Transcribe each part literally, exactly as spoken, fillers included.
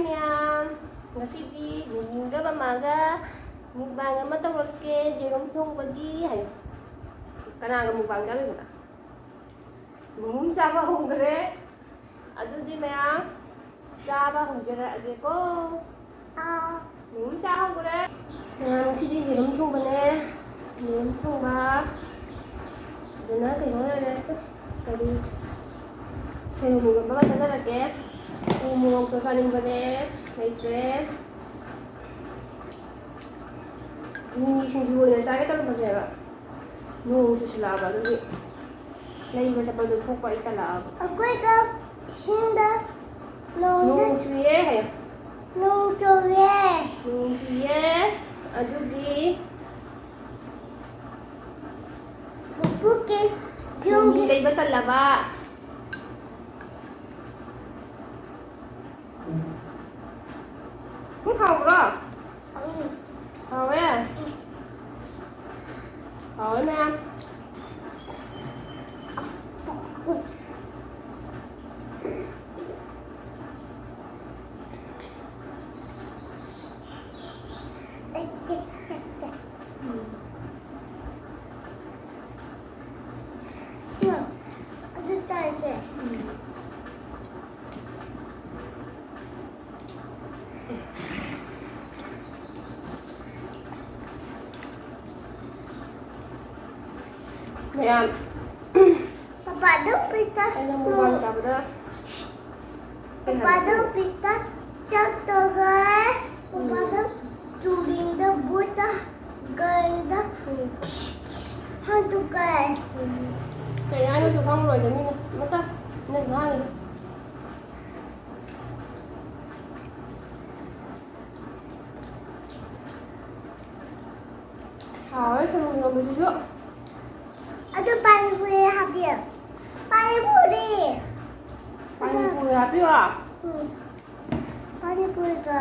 ꯃꯌꯥꯝ, ꯉꯁꯤꯗꯤ ꯕꯨꯕꯨꯒ ꯃꯃꯥꯒ mukbang ꯑꯃ ꯇꯧꯔꯛꯀꯦ, ꯌꯦꯔꯨꯝ ꯊꯣꯡꯕꯒꯤ ꯍꯥꯏꯌꯨ꯫ ꯀꯅꯥꯒ mukbang ꯆꯥꯗꯣꯏꯅꯣ? ꯕꯨꯕꯨ ꯆꯥꯕ ꯍꯧꯈ꯭ꯔꯦ꯫ ꯑꯗꯨꯗꯤ ꯃꯌꯥꯝ, ꯆꯥꯕ ꯍꯧꯖꯔꯛꯑꯒꯦꯀꯣ꯫ ꯑꯥ꯫ ꯕꯨꯕꯨ ꯆꯥ ꯍꯧꯈ꯭ꯔꯦ꯫ ꯃꯌꯥꯝ, ꯉꯁꯤꯗꯤ ꯌꯦꯔꯨꯝ ꯊꯣꯡꯕꯅꯦ꯫ ꯌꯦꯔꯨꯝ ꯊꯣꯡꯕ꯫ ꯁꯤꯗꯅ ꯀꯩꯅꯣ ꯂꯩꯔꯦ꯫ ꯀꯔꯤ? ꯁꯣꯏꯕꯨꯝ ꯏꯔꯣꯟꯕꯒ ꯆꯥꯟꯅꯔꯛꯀꯦ꯫ ꯎ ꯃꯣꯔꯣꯛꯇꯣ ꯆꯥꯅꯤꯡꯕꯅꯦ꯫ ꯂꯩꯇ꯭ꯔꯦ꯫ ꯃꯤꯃꯤ ꯁꯤꯡꯖꯨ ꯑꯣꯏꯅ ꯆꯥꯒꯦ ꯇꯧꯔꯝꯕꯅꯦꯕ꯫ ꯅꯣꯡ ꯆꯨꯁꯤꯜꯂꯛꯑꯕ ꯑꯗꯨꯒꯤ ꯂꯩꯕ ꯆꯠꯄꯗꯣ ꯊꯣꯛꯄ ꯑꯩ ꯇꯜꯂꯛꯑꯕ꯫ ꯑꯩꯈꯣꯏꯒ ꯏꯁꯤꯡꯗ ꯅꯣꯡꯗ ꯅꯣꯡ ꯆꯨꯏꯌꯦ ꯍꯥꯏꯌꯣ꯫ ꯅꯣꯡ ꯆꯨꯏꯌꯦ꯫ ꯅꯣꯡ ꯆꯨꯏꯌꯦ꯫ ꯑꯗꯨꯒꯤ ꯄꯨꯄꯨꯒꯤ ꯃꯤꯃꯤ ꯌꯨꯝꯒꯤ ꯂꯩꯕ ꯇꯜꯂꯕ꯫ ꯎꯝ, ꯍꯥꯎꯕ꯭ꯔꯣ? ꯎꯝ꯫ ꯍꯥꯎꯋꯦ? ꯍꯥꯎꯋꯦ ꯃꯌꯥꯝ꯫ ꯎꯝ꯫ ꯑꯗꯨ ꯇꯥꯏꯁꯦ꯫ ꯎꯝ꯫ ꯃꯌꯥꯝ꯫ ꯄꯄꯥꯗꯣ ꯄꯤꯁꯇ ꯑꯩꯅ mukbang ꯆꯥꯕꯗ ꯄꯄꯥꯗꯣ ꯄꯤꯁꯇ ꯆꯠꯇꯧꯔꯦ꯫ ꯄꯄꯥꯗꯣ ꯎꯝ꯫ ꯆꯨꯔꯤꯡꯗ ꯕꯨꯠꯇ ꯒꯟꯗ ꯎꯝ꯫ ꯍꯥꯠꯇꯣꯛꯈ꯭ꯔꯦ꯫ ꯎꯝ꯫ ꯀꯩ ꯍꯥꯏꯅꯣꯁꯨ ꯈꯪꯉꯔꯣꯏꯗ ꯃꯤꯅ꯫ ꯑꯃꯇ ꯅꯪ ꯉꯥꯡꯉꯤꯗꯣ꯫ ꯍꯥꯎꯋꯦ ꯁꯣꯏꯕꯨꯝ ꯏꯔꯣꯝꯕꯁꯤꯁꯨ꯫ ꯑꯗꯨ ꯄꯥꯅꯤꯄꯨꯔꯤ ꯍꯥꯞꯄꯤꯌꯨ꯫ ꯄꯥꯅꯤꯄꯨꯔꯤ꯫ ꯄꯥꯅꯤꯄꯨꯔꯤ ꯍꯥꯞꯄꯤꯌꯣ꯫ ꯎꯝ꯫ ꯄꯥꯅꯤꯄꯨꯔꯤꯒ꯫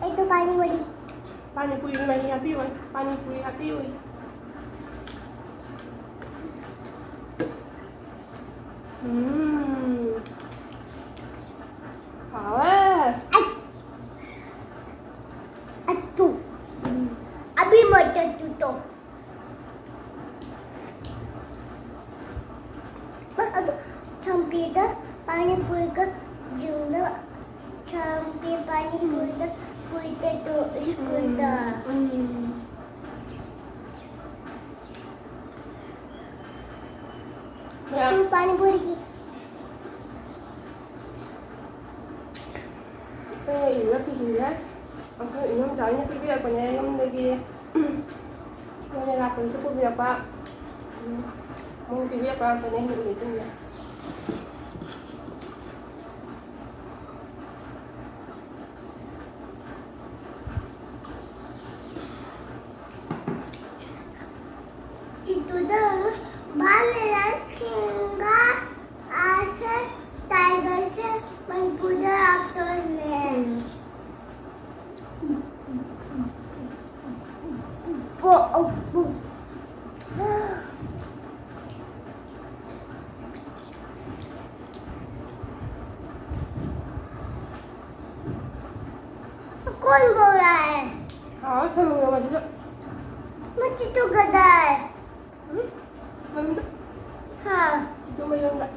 ꯑꯩꯗꯣ ꯄꯥꯅꯤꯄꯨꯔꯤ꯫ ꯄꯥꯅꯤꯄꯨꯔꯤ ꯃꯍꯤ ꯍꯥꯞꯄꯤꯌꯣ꯫ ꯄꯥꯅꯤꯄꯨꯔꯤ ꯍꯥꯞꯄꯤꯌꯣ꯫ ꯎꯝ꯫ ꯄꯥꯅꯤꯄꯨꯔꯤꯒ ꯖꯤꯝꯗ ꯆꯥꯔꯝꯃꯦ, ꯄꯥꯅꯤꯄꯨꯔꯤꯗ ꯀꯨꯏꯗꯦ ꯑꯗꯣ ꯁ꯭ꯀꯨꯜꯗ꯫ ꯎꯝ꯫ ꯃꯌꯥꯝ꯫ ꯄꯥꯅꯤꯄꯨꯔꯤꯒꯤ꯫ ꯑꯩꯈꯣꯏꯅ ꯏꯔꯤꯕ ꯐꯤꯁꯤꯡꯁꯦ ꯑꯩꯈꯣꯏ ꯏꯗꯣꯝꯆꯥ ꯍꯣꯏꯅ ꯄꯤꯕꯤꯔꯛꯄꯅꯦ, ꯌꯨꯝꯗꯒꯤ ꯃꯣꯏꯅ ꯂꯥꯛꯄꯗꯁꯨ ꯄꯨꯕꯤꯔꯛꯄ꯫ ꯎꯝ, ꯃꯣꯏꯅ ꯄꯤꯕꯤꯔꯛꯄ ꯉꯥꯛꯇꯅꯦ ꯑꯩꯅ ꯏꯔꯤꯁꯤꯡꯁꯦ꯫ ꯁꯤꯗꯨꯗ ꯕꯥꯂꯦꯔꯥꯖ ꯈꯦꯡꯒ ꯑꯥꯔꯊꯔ ꯇꯥꯏꯒꯔꯁꯦ ꯃꯅꯤꯄꯨꯔꯗ ꯂꯥꯛꯇꯣꯏꯅꯦ꯫ कौन बोल रहा है? हाँ, सुन लो, मतलब। मैं चिट्टू गधा है। हम्म? मतलब? हाँ। चिट्टू मतलब?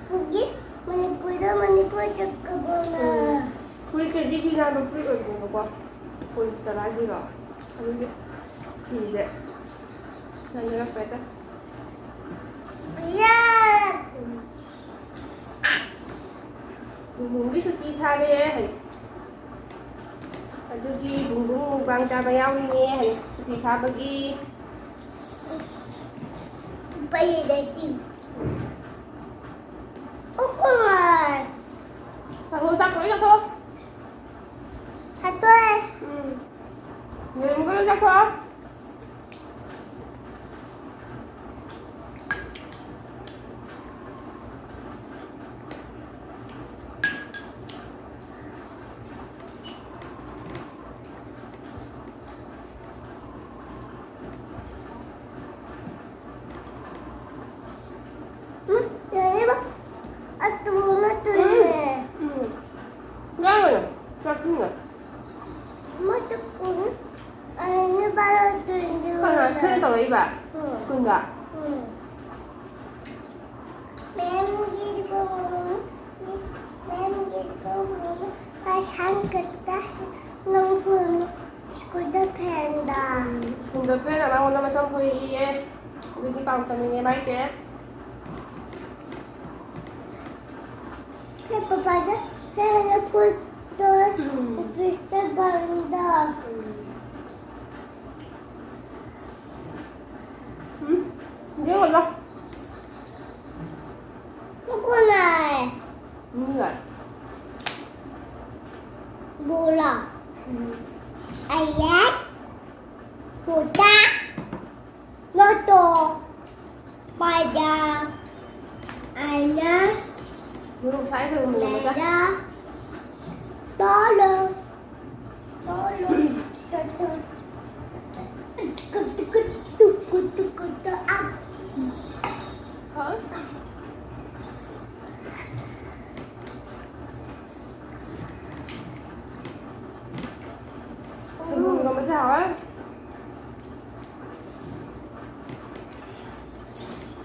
क्योंकि मणिपुर, मणिपुर चक्कर बोलना है। ꯎꯝ꯫ ꯐꯨꯔꯤꯠꯁꯦ ꯗꯤꯒꯤ ꯅꯥꯟꯕ ꯐꯨꯔꯤꯠ ꯑꯣꯏꯕꯅꯦꯕꯀꯣ꯫ ꯄꯣꯂꯤꯁꯇꯔ ꯍꯥꯏꯗꯣꯏꯔꯣ? ꯑꯗꯨꯒꯤ ꯐꯤꯁꯦ ꯅꯥꯟꯊꯔꯛꯄ ꯍꯥꯏꯇꯥꯔꯦ꯫ ꯌꯥ! ꯎꯝ꯫ ꯕꯨꯡꯕꯨꯡꯒꯤ ꯁꯨꯇꯤ ꯊꯥꯔꯦ ꯍꯥꯏ꯫ ꯑꯗꯨꯒꯤ ꯕꯨꯡꯕꯨꯡ ꯃꯨꯛꯕꯥꯡ ꯆꯥꯕ ꯌꯥꯎꯔꯤꯅꯦ ꯍꯥꯏ, ꯁꯨꯇꯤ ꯊꯥꯕꯒꯤ꯫ ꯎꯄꯥꯏ ꯂꯩꯇꯦ꯫ ꯎꯈꯨꯔ꯫ ꯆꯥꯊꯣꯛ, ꯆꯥꯛ ꯂꯣꯏ ꯆꯥꯊꯣꯛ꯫ ꯍꯥꯠꯇꯣꯛꯑꯦ꯫ ꯎꯝ꯫ ꯌꯦꯔꯨꯝꯒ ꯂꯣꯏ ꯆꯥꯊꯣꯛ꯫ ꯎꯝ, ꯌꯥꯔꯦꯕ꯫ ꯑꯗꯨꯅ ꯇꯨꯝꯃꯦ꯫ ꯎꯝ꯫ ꯉꯥꯡꯒꯅꯨ꯫ ꯆꯥꯛ ꯊꯨꯅ꯫ ꯃꯣꯏꯗꯣ ꯄꯨꯡ ꯑꯅꯤ ꯕꯥꯔꯣ ꯇ꯭ꯋꯦꯟꯇꯤ ꯀꯅꯥ ꯋꯥꯟꯗ꯫ ꯐꯦꯜ ꯇꯧꯔꯛꯏꯕ? ꯎꯝ꯫ ꯁ꯭ꯀꯨꯜꯗ? ꯎꯝ꯫ ꯃꯦꯝꯒꯤ ꯔꯨꯝ, ꯃꯦꯝꯒꯤ ꯔꯨꯝ, ꯄꯩꯁꯥ ꯈꯛꯇ ꯅꯪꯕꯨ ꯁ꯭ꯀꯨꯜꯗ ꯐꯦꯟꯗ꯫ ꯁ꯭ꯀꯨꯜꯗ ꯐꯦꯟ ꯑꯃ ꯃꯉꯣꯟꯗ ꯃꯁꯝ ꯐꯣꯏꯌꯦ꯫ ꯑꯗꯨꯗꯤ ꯄꯥꯎ ꯇꯝꯅꯤꯡꯉꯦ ꯃꯥꯏꯁꯦ꯫ ꯍꯦ ꯄꯄꯥꯗ ꯐꯦꯟ ꯐꯨꯠꯇꯣ ꯎꯝ꯫ ꯑꯣꯐꯤꯁꯇ ꯕꯟꯗ꯫ ꯎꯝ꯫ ꯌꯦꯡꯉꯣ꯫ ꯃꯈꯣꯟ ꯂꯥꯛꯑꯦ꯫ ꯃꯤ ꯂꯥꯛꯑꯦ꯫ ꯕꯣꯂꯥ꯫ ꯎꯝ꯫ ꯑꯌꯥ꯫ ꯇꯣꯇꯥ꯫ ꯂꯣꯇꯣ꯫ ꯄꯥꯏꯗꯥ꯫ ꯑꯥꯏꯅꯥ꯫ ꯃꯣꯔꯣꯛ ꯁꯥꯏ ꯈꯔ ꯃꯨꯜꯂꯝꯃꯗ꯭ꯔꯥ? ꯂꯥꯏꯔꯥ꯫ ꯇꯣꯂꯣ꯫ ꯇꯣꯂꯣ꯫ ꯇꯣꯇꯣ꯫ ꯀꯨꯇꯨ ꯀꯨꯇꯨ ꯀꯨꯇꯨ ꯀꯨꯇꯨ ꯑ꯫ ꯍꯥ? ꯁꯣꯏꯕꯨꯝ ꯏꯔꯣꯝꯕꯁꯦ ꯍꯥꯎꯋꯦ꯫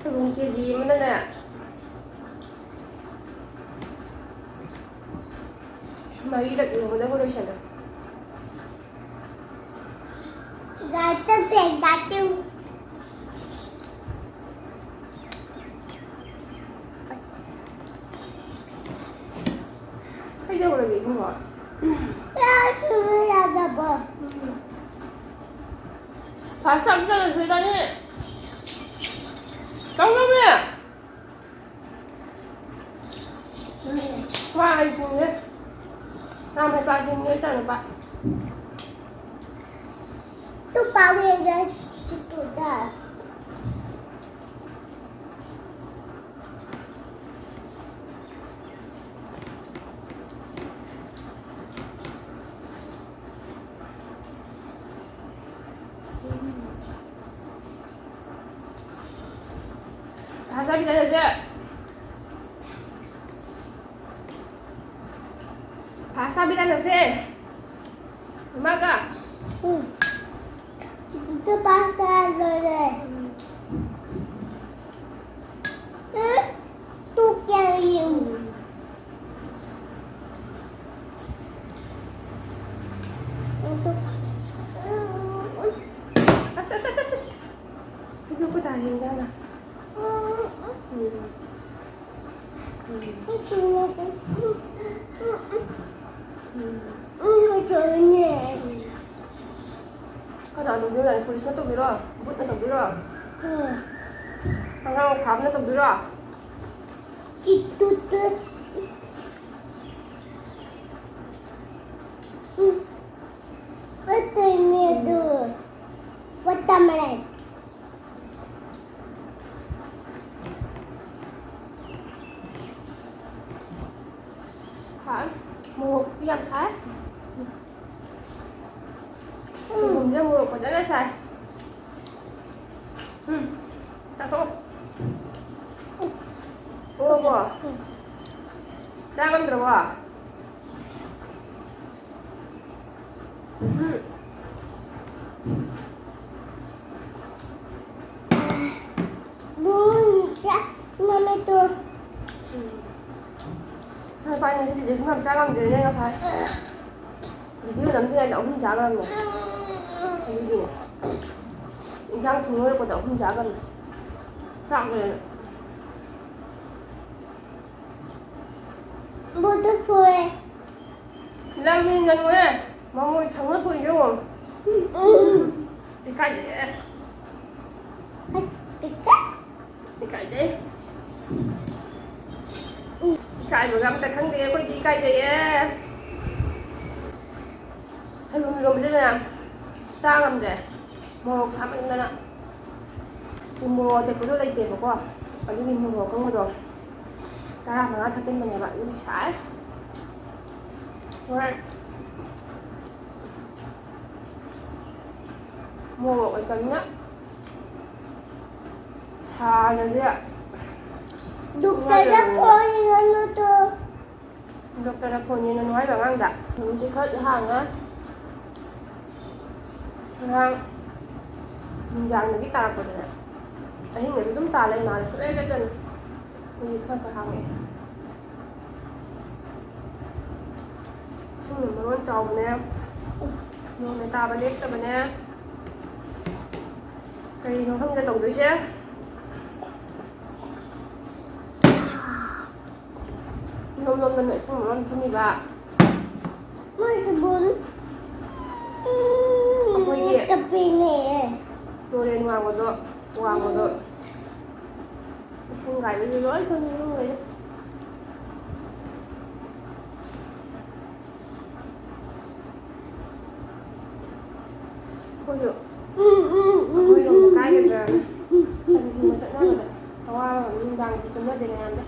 ꯁꯣꯏꯕꯨꯝ ꯀꯦ ꯖꯤ ꯑꯃꯅꯅꯦ, ꯃꯔꯤꯔꯛ ꯏꯔꯣꯝꯕꯗꯒ ꯂꯣꯏꯁꯜꯂꯦ꯫ ꯂꯥꯏꯠꯇ ꯐꯦꯟ ꯊꯥꯠꯇꯦ꯫ ꯀꯩꯗꯧꯔꯒꯦ ꯏꯕꯨꯡꯉꯣ? ꯆꯥꯁꯨ ꯌꯥꯗꯕ꯫ ꯐꯥꯁ ꯇꯥꯏꯝ ꯆꯠꯂꯁꯦ ꯏꯕꯥꯅꯤ꯫ ꯆꯪꯉꯃꯤ꯫ ꯋꯥ ꯑꯩ ꯊꯣꯡꯉꯦ꯫ ꯆꯥꯝꯃ ꯆꯥꯁꯤ ꯅꯣꯏ ꯆꯥꯅꯕ꯫ ꯇꯨ ꯄꯥꯝꯃꯦ ꯇꯨ ꯇꯨ ꯇꯨ꯫ ꯐꯥꯁ ꯆꯥꯕꯤ ꯆꯠꯂꯁꯦ꯫ ꯐꯥꯁ ꯆꯥꯕꯤ ꯆꯠꯂꯁꯦ꯫ ꯏꯃꯥꯒ꯫ ꯎꯝ꯫ ꯑꯗꯨ ꯐꯥꯁ ꯆꯥꯔ ꯂꯣꯏꯔꯦ꯫ ꯎꯝ꯫ ꯌꯦꯡꯒꯦ ꯍꯥꯟꯅ꯫ ꯎꯝ꯫ ꯎꯝ꯫ ꯎꯝ꯫ ꯀꯅꯥ ꯇꯧꯗꯣꯏꯅꯣ? ꯄꯨꯂꯤꯁꯅ ꯇꯧꯗꯣꯏꯔꯣ? ꯚꯨꯠꯅ ꯇꯧꯗꯣꯏꯔꯣ? ꯑꯉꯥꯡ ꯐꯥꯕꯅ ꯇꯧꯗꯣꯏꯔꯣ? ꯎꯝ꯫ ꯐꯠꯇꯣꯏꯅꯦ ꯑꯗꯨ꯫ ꯋꯥꯇꯔꯃꯦꯂꯟ꯫ ꯍꯥꯎ꯫ ꯃꯣꯔꯣꯛꯇꯤ ꯌꯥꯝ ꯁꯥꯏ꯫ ꯁꯣꯏꯕꯨꯝꯁꯦ ꯃꯣꯔꯣꯛ ꯐꯖꯅ ꯁꯥꯏ꯫ ꯎꯝ, ꯆꯥꯊꯣꯛꯑꯣ꯫ ꯑꯣꯕꯣ꯫ ꯆꯥ ꯉꯝꯗ꯭ꯔꯕꯣ? ꯎꯝ꯫ ꯕꯨꯡ, ꯆꯥ ꯉꯝꯃꯦ ꯇꯨ꯫ ꯎꯝ꯫ ꯁꯔꯄꯥꯏ ꯉꯁꯤꯗꯤ ꯖꯦꯁꯃꯤꯟ ꯌꯥꯝ ꯆꯥ ꯉꯝꯗ꯭ꯔꯦꯅꯦ ꯉꯁꯥꯏ꯫ ꯚꯤꯗꯤꯑꯣ ꯅꯝꯗ꯭ꯔꯤꯉꯩꯗ ꯑꯍꯨꯝ ꯆꯥꯈ꯭ꯔꯕꯅꯦ꯫ ꯑꯗꯨꯒꯤꯅꯦ꯫ ꯏꯟꯖꯥꯡ ꯊꯣꯡ ꯂꯣꯏꯔꯛꯄꯗ ꯑꯍꯨꯝ ꯆꯥꯈ꯭ꯔꯕꯅꯦ꯫ ꯆꯥꯛ ꯂꯣꯏꯔꯦ꯫ ꯕꯣꯇꯜ ꯐꯨꯜ꯫ ꯂꯝ ꯍꯦꯟꯒꯅꯨꯍꯦ꯫ ꯃꯃꯣꯏ ꯁꯪꯉ ꯊꯣꯛꯏꯁꯦ ꯌꯦꯡꯉꯣ꯫ ꯎꯝ꯫ ꯏꯀꯥꯏꯖꯩꯍꯦ꯫ ꯏꯀꯥꯏ꯫ ꯏꯀꯥꯏꯖꯩ꯫ ꯏꯀꯥꯏꯕꯒ ꯑꯝꯇ ꯈꯪꯗꯦ ꯑꯩꯈꯣꯏꯗꯤ, ꯏꯀꯥꯏꯖꯩꯌꯦ꯫ ꯁꯣꯏꯕꯨꯝ ꯏꯔꯣꯝꯕꯁꯦ ꯃꯌꯥꯝ ꯆꯥ ꯉꯝꯗ꯭ꯔꯦ, ꯃꯣꯔꯣꯛ ꯁꯥꯃꯟꯗꯅ꯫ ꯎ ꯃꯣꯔꯣꯛ ꯑꯇꯦꯛꯄꯗꯣ ꯂꯩꯇꯦꯕꯀꯣ, ꯑꯗꯨꯒꯤ ꯃꯣꯔꯣꯛ ꯑꯀꯪꯕꯗꯣ ꯇꯔꯥꯃꯉꯥ ꯊꯥꯛꯆꯤꯟꯕꯅꯦꯕ, ꯑꯗꯨꯒꯤ ꯁꯥꯏꯁ꯫ ꯍꯣꯔꯦꯟ ꯃꯣꯔꯣꯛ ꯂꯩꯇꯕꯅꯤꯅ ꯁꯥꯗ꯭ꯔꯗꯤ ꯗꯣꯛꯇꯔꯗ ꯐꯣꯟ ꯌꯦꯡꯍꯜꯂꯨ ꯇꯨ꯫ ꯗꯣꯛꯇꯔꯅ ꯐꯣꯟ ꯌꯦꯡꯒꯅꯨ ꯍꯥꯏꯕ ꯑꯉꯥꯡꯗ꯫ ꯅꯨꯃꯤꯠꯁꯦ ꯈꯔꯗꯤ ꯍꯥꯡꯉꯦ꯫ ꯉꯔꯥꯡ ꯅꯨꯡꯗꯥꯡꯗꯒꯤ ꯇꯥꯔꯛꯄꯗꯅꯦ, ꯑꯍꯤꯡꯗꯗꯤ ꯑꯗꯨꯝ ꯇꯥ ꯂꯩ ꯃꯥꯜꯂꯦ, ꯁꯨꯡꯂꯦꯞ ꯂꯦꯞꯇꯅ꯫ ꯍꯧꯖꯤꯛ ꯈꯔ ꯈꯔ ꯍꯥꯡꯉꯛꯑꯦ꯫ ꯏꯁꯤꯡꯅ ꯃꯔꯣꯟ ꯆꯥꯎꯕꯅꯦ, ꯅꯣꯡꯅ ꯇꯥꯕ ꯂꯦꯞꯇꯕꯅꯦ꯫ ꯀꯔꯤꯅꯣ ꯈꯪꯗꯦ ꯇꯧꯗꯣꯏꯁꯦ꯫ ꯏꯅꯣꯝ ꯅꯣꯝꯗꯅ ꯏꯁꯤꯡ ꯃꯔꯣꯝ ꯊꯨꯝꯃꯤꯕ꯫ ꯃꯣꯏ ꯕꯣꯜ ꯑꯩꯈꯣꯏꯒꯤ ꯀꯞꯄꯤꯅꯦ꯫ ꯇꯨꯔꯦꯟ ꯋꯥꯡꯃꯗꯣ, ꯋꯥꯡꯃꯗꯣ ꯏꯁꯤꯡ ꯀꯥꯏꯕꯗꯨ ꯂꯣꯏ ꯊꯨꯝꯃꯤ ꯂꯣꯏꯔꯦ꯫ ꯑꯩꯈꯣꯏꯁꯨ ꯑꯩꯈꯣꯏꯔꯣꯝꯗ ꯀꯥꯏꯒꯗ꯭ꯔꯅ ꯀꯟ ꯊꯤꯟꯕ ꯆꯠꯅꯕꯗ ꯑꯋꯥꯕ ꯑꯃ ꯅꯨꯡꯗꯥꯡꯗꯤ ꯇꯨꯝꯅꯗꯦ ꯃꯌꯥꯝꯗ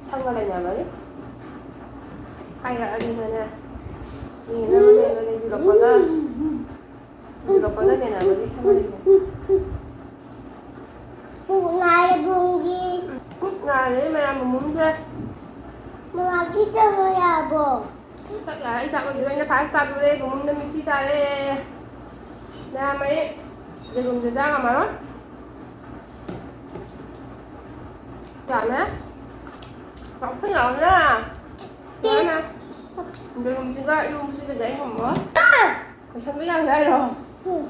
ꯁꯪꯒ ꯂꯩꯅꯕꯒꯤ ꯀꯥꯏꯔꯛꯑꯗꯤꯅꯅꯦ ꯃꯤ ꯑꯃ ꯂꯩꯔꯒ ꯂꯩꯕꯤꯔꯛꯄꯒ ꯂꯩꯕꯤꯔꯛꯄꯒ ꯃꯦꯟꯅꯕꯒꯤ ꯁꯪꯒ ꯂꯩꯅꯕ꯫ ꯄꯨꯛ ꯅꯥꯔꯦ ꯕꯨꯡꯒꯤ꯫ ꯄꯨꯛ ꯅꯥꯔꯦ ꯃꯌꯥꯝ ꯑꯃꯨꯟꯁꯦ꯫ ꯃꯃꯥꯒꯤ ꯆꯪꯕ ꯌꯥꯕꯣ? ꯆꯥꯛ ꯌꯥꯔꯦ, ꯑꯩ ꯆꯥꯛ ꯂꯣꯏꯗꯣꯔꯦ꯫ ꯑꯩꯅ ꯐꯥꯁ ꯇꯥꯗꯣꯔꯦ, ꯕꯨꯡꯕꯨꯡꯅ ꯃꯤꯊꯤ ꯇꯥꯔꯦ꯫ ꯃꯌꯥꯝ ꯑꯩ ꯌꯦꯔꯨꯝꯁꯦ ꯆꯥ ꯉꯝꯃꯔꯣꯏ꯫ ꯌꯥꯝꯃꯦ꯫ ꯆꯥꯎꯁꯜꯂꯛꯑꯕꯅ꯫ ꯌꯥꯝꯃꯦ꯫ ꯌꯦꯔꯨꯝꯁꯤꯒ ꯏꯔꯣꯝꯕꯁꯤꯒꯗꯤ ꯑꯩ ꯉꯝꯃꯔꯣꯏ꯫ ꯂꯣꯏꯁꯟꯕ ꯌꯥꯔꯣꯏ ꯍꯥꯏꯔꯣ? ꯎꯝ꯫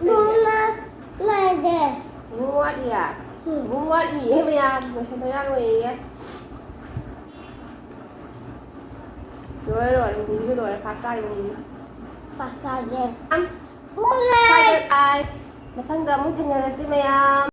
ꯀꯩꯒꯤ? ꯕꯨꯡꯅ ꯂꯣꯏꯗꯦ꯫ ꯕꯨꯡ ꯋꯥꯠꯂꯤꯌꯦ? ꯎꯝ꯫ ꯕꯨꯡ ꯋꯥꯠꯂꯤꯌꯦ ꯃꯌꯥꯝ, ꯂꯣꯏꯁꯟꯕ ꯌꯥꯔꯣꯏꯌꯦ꯫ ꯂꯣꯏꯔꯦ, ꯂꯣꯏꯔꯦ, ꯕꯨꯡꯒꯤꯁꯨ ꯂꯣꯏꯔꯦ, ꯐꯥꯁ ꯇꯥꯔꯦ ꯕꯨꯡꯒꯤꯅ꯫ ꯐꯥꯁ ꯇꯥꯔꯦ꯫ ꯑꯝ꯫ ꯕꯨꯡꯅ꯫ ꯕꯥꯏ ꯕꯥꯏ꯫ ꯃꯊꯪꯗ ꯑꯃꯨꯛ ꯊꯦꯡꯅꯔꯁꯤ ꯃꯌꯥꯝ꯫